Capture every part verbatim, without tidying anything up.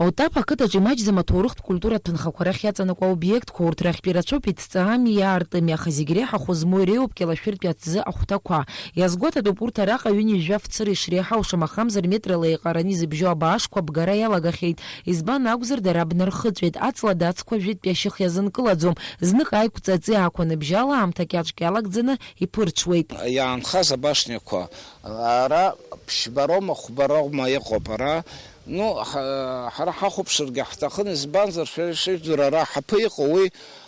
Утаԥ ақыҭаҿы имаҷӡам аҭоурыхтә культуратә ҭынхақәа рахь иаҵанакуа аобиектқәа, урҭ рахьтә ирацәоуп иҭҵаами, иаартыми, аха зегь реиҳа хәы змоу иреиуоуп Кьалашәыртәи аҭӡы ахәҭақәа. Иазгәаҭатәуп урҭ араҟа ҩынҩажәа фцыра ишреиҳау, шамахамзар метрала еиҟараны изыбжьоу абаашқәа абгара иалагахьеит. Избан акәзар, дара абнархыҵәеит, аҵла дацқәажәытәтәи ашьых иазынкылаӡом, знык аиқәҵа аҵиаақәа ныбжьала аамҭа кьаҿк иалагӡаны иԥырҽуеит. Иаанхаз абашниақәа, ара ԥшьба роума, хәба роума иҟоуп, ара, ну, ҳа-, ҳара ҳахәаԥшыргьы ҳҭахын, избанзар, шәара ишыжәдыруа, ара ҳаԥы иҟоу уи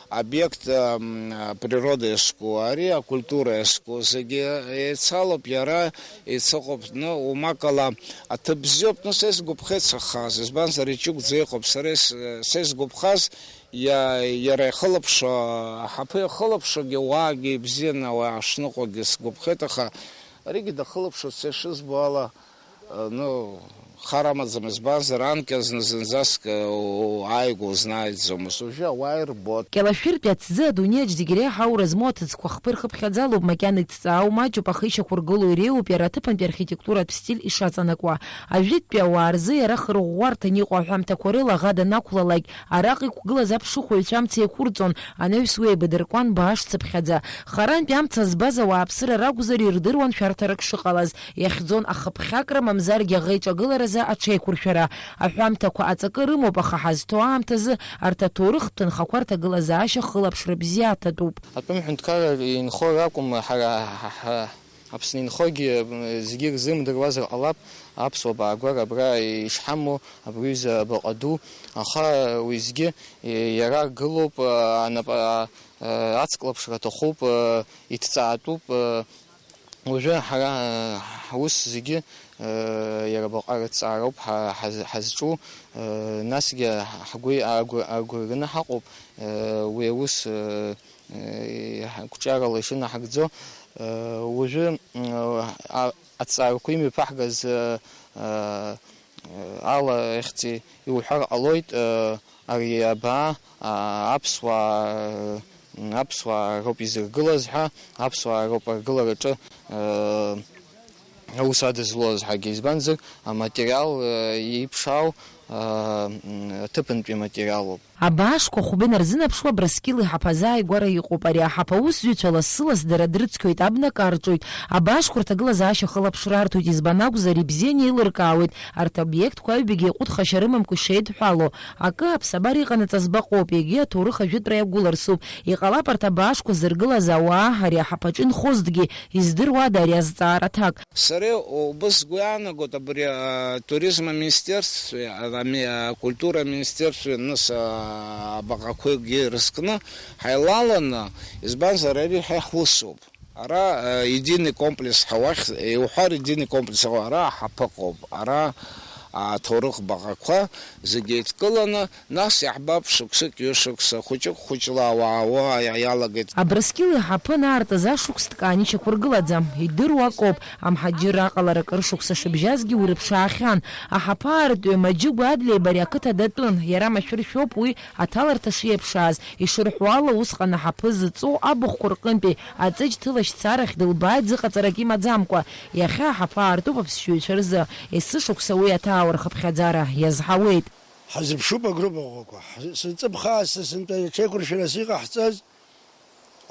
объект, ам, природа иазку, ари акультура иазку, зегьы еицалоуп, иара еицыҟоуп, ну, умакала аҭыԥ бзиоуп, ну, са исгәаԥхеит сахаз, избанзар, иҷыгәӡа иҟоуп, сара ис-, са исгәаԥхаз, иа-, иара ихылаԥшуа, аҳаԥы иахылаԥшуагьы, уаагьы ибзианы ауаа шныҟәагьы сгәаԥхеит, аха аригьы дахылаԥшуа, са ишызбо ала, ну, хар амаӡам, избанзар, анкьа зны-зынӡаск, э, у-, ааигәа узнааиӡомызт. Уажәы ауаа ирбоит. Кьалашәыртәи аҭӡы адунеиаҿ зегь реиҳа аура змоу аҭыӡқәа хԥа ирхыԥхьаӡалоуп, макьана иҭҵаау маҷуп, аха ишьақәыргылоу иреиуоуп иара аҭыԥантәи архитектуратә стиль ишаҵанакуа. Ажәытәтәи ауаа рзы иара хырӷәӷәарҭан иҟоу аҳәамҭақәа рыла аӷа данақәлалак, араҟа иқәгылаз аԥшыхәыҩцәа амца еиқәырҵон, анаҩс уи еибадыркуан баашцыԥхьаӡа. Харантәи амца збаз ауааԥсыра ракәзар, ирдыруан шәарҭарак шыҟалаз. Иахьӡон ахыԥхьакра, мамзаргьы аӷа иҿагыларазы аҽеиқәыршәара. Аҳәамҭақәа аҵакы рымоуп, аха ҳазҭоу аамҭазы арҭ аҭоурыхтә ҭынхақәа рҭагылазаашьа хылаԥшра бзиа аҭатәуп. Атәым ҳәынҭқарра инхо ракәым, ҳара, ҳа, ҳа, Аԥсны инхогьы, м, зегьы ирзымдыруазар ҟалап, аԥсуа баагәара абра ишҳамоу, абри ҩыза абаҟа ду, аха уеизгьы, е, иара гылоуп, а, анапа-, а, а, ацклаԥшра аҭахуп, а, иҭҵаатәуп, а, Уажәы ҳара, ҳус зегьы, э, иара абаҟа рыҭҵаароуп ҳа-, ҳаз-, ҳазҿу, э, насгьы ҳгәы агәы-, агәырганы ҳаҟоуп, э, уи аус, э, э, ҳ-, қәҿиарала ишынаҳагӡо. Э, уажәы, м, а-, аҭҵаарақәа имҩаԥаҳгаз, э, э, ала ихьӡи иуҳәар ҟалоит, э, ари абаа, а, аԥсуаа, э, аԥсуаа роуп изыргылаз ҳәа, аԥсуаа роуп аргылараҿы, э, аус адызлоз ҳәагьы, избанзар, аматериал, э, иеиԥшаау, э, м, аҭыԥантәи аматериалуп. Абаашқәа хәба инарзынаԥшуа Абрыскьыл иҳаԥы азааигәара иҟоуп. Ари аҳаԥы аусзуҩцәа лассы-ласс дара дрыцқьоит, абна карҿоит. Абаашқәа рҭагылазаашьа хылаԥшра арҭоит, избан акәзар, ибзианы еилыркаауеит арҭ аобиектқәа аҩбагьы еиҟәыҭхашьа рымамкәа ишеидҳәалоу. Акы аԥсабара иҟанаҵаз баҟоуп, егьи аҭоурых ажәытәра иагәыларсуп. Иҟалап арҭ абаашқәа зыргылаз ауаа ари аҳаԥаҿы инхозҭгьы, издыруада ари азҵаара аҭак? Сара убыс сгәы иаанагоит абри атуризм аминистерствеи, ами-, акультура аминистерствеи, нас, а, абаҟақәагьы рызкны ҳаилаланы, избанзар, ари ҳа иаҳусуп. Ара, э, единый комплекс ҳәа уахь, иуҳәар, единый комплекс ара аҳаԥы ыҟоуп, ара аҭоурых баҟақәа зегьы еидкыланы, нас иаҳбап, шықәсык, ҩышықәса, хәыҷык-хәыҷла ауаа уа иа-, иалагеит. Абрыскьыл иҳаԥы анаартыз ашықәс ткаан ишьақәыргылаӡам. Идыруа акоуп, амҳаџьырра аҟалара акыр шықәса шыбжьазгьы уи рыԥшаахьан. Аҳаԥы аартҩы Маџьы Гәадлеи бареи ақыҭа датәын, иара машәыршәоуп уи аҭаларҭа шиеиԥшааз. Ишырҳәо ала, усҟан аҳаԥы зыҵоу абахәқәа рҟынтәи аҵыџь ҭылашьцарахь дылбааит зыҟаҵарак имаӡамкәа. Иахьа аҳаԥы аартуп аԥсшьаҩцәа рзы. Есышықәса уи аҭаауа рхыԥхьаӡара иазҳауеит. Ҳазыԥшуп агруппа ӷәӷәақәа. Ҳзы-, сынҵыԥхаа сҭысынтәа аҽеиқәыршәарас иҟаҳҵаз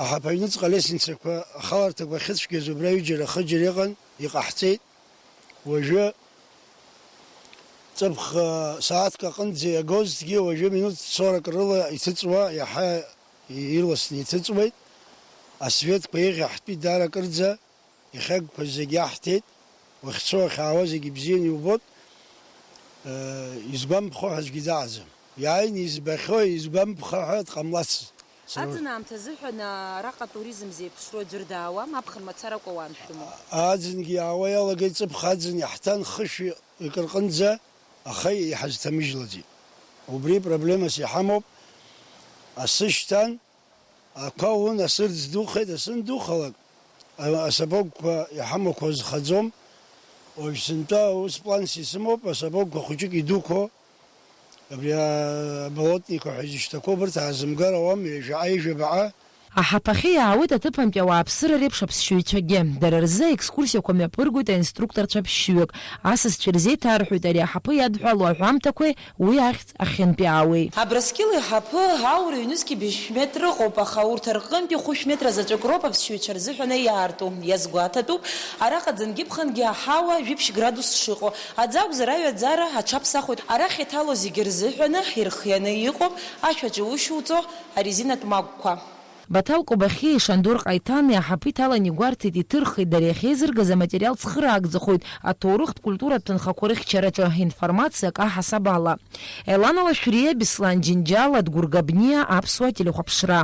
аҳаԥы аҩныҵҟа алестницақәа, ахаларҭақәа ахьыцәгьаз убра ҩыџьара-хыџьара иҟан, иҟаҳҵеит. Уажәы ҵыԥх, сааҭк аҟынӡа иагозҭгьы, уажәы минуҭ сорок рыла иҭыҵуа, иаҳа ирласны иҭыҵуеит. Асветқәа еиӷьаҳтәит даара акырӡа, иахьагқәаз зегь иаҳҭеит, уахьцо, уахьаауа зегь ибзианы иубоит. Э, изгәамԥхо ҳәа аӡәгьы дааӡам. Иааины избахьоу, изгәамԥха ҳәа дҟамлацызт. Сара Аӡын аамҭа азыҳәан араҟа атуризм зеиԥшроу аӡәыр даауам, аԥхын мацаракәа уааншәымоу? Аӡынгьы иаауа иалагеит, ҵыԥх аӡын иаҳҭан хышә икырҟынӡа, аха иҳазҭамыжьлаӡеит. Убри проблемас иҳамоуп. Асы шьҭан, ақәа ун, асы рӡдухеит, асы ндухалак, а-, асапогқәа иҳамақәоу зхаӡом. Уажә сынтәа ус планс исымоуп, асапогқәа хәыҷык идуқәоу, абри аболотникқәа ҳәа изышьҭақәоу, абырҭ аазымгар ауам, ҩажәаҟа, ҩажәабаҟа. Аҳаԥахьы иаауеит аҭыԥантәи ауааԥсыра реиԥш аԥсшьаҩцәагьы. Дара рзы аекскурсиақәа мҩаԥыргоит аинструкторцәа ԥшьҩык. Асасцәа ирзеиҭарҳәоит ари аҳаԥы иадҳәалоу аҳәамҭақәеи уи ахьӡ ахьынтәаауеи. Абрыскьыл иҳаԥы аура ҩнызқь быжьшә метр ыҟоуп, аха урҭ рҟынтәи хәышә метра заҵәык роуп аԥсшьаҩцәа рзыҳәаны иаарту. Иазгәаҭатәуп, араҟа ӡынгьы-ԥхынгьы аҳауа жәиԥшь градус шыҟоу. Аӡы акәзар, аҩаӡара аҽаԥсахуеит. Арахь иҭало зегьы рзыҳәаны ирхианы иҟоуп ашәаҿы иушьуҵо арезинатә магәқәа. Баҭал Кобахьиеи Шандор Ҟаиҭани аҳаԥы иҭалан игәарҭеит, иҭырхит, дара иахьеизыргаз аматериал цхыраагӡахоит аҭоурыхтә культуратә ҭынхақәа рыхьчараҿы информациак аҳасаб ала. Елана Лашәриа, Беслан Џьынџьал, Адгәыр Габниа, Аԥсуа телехәаԥшра.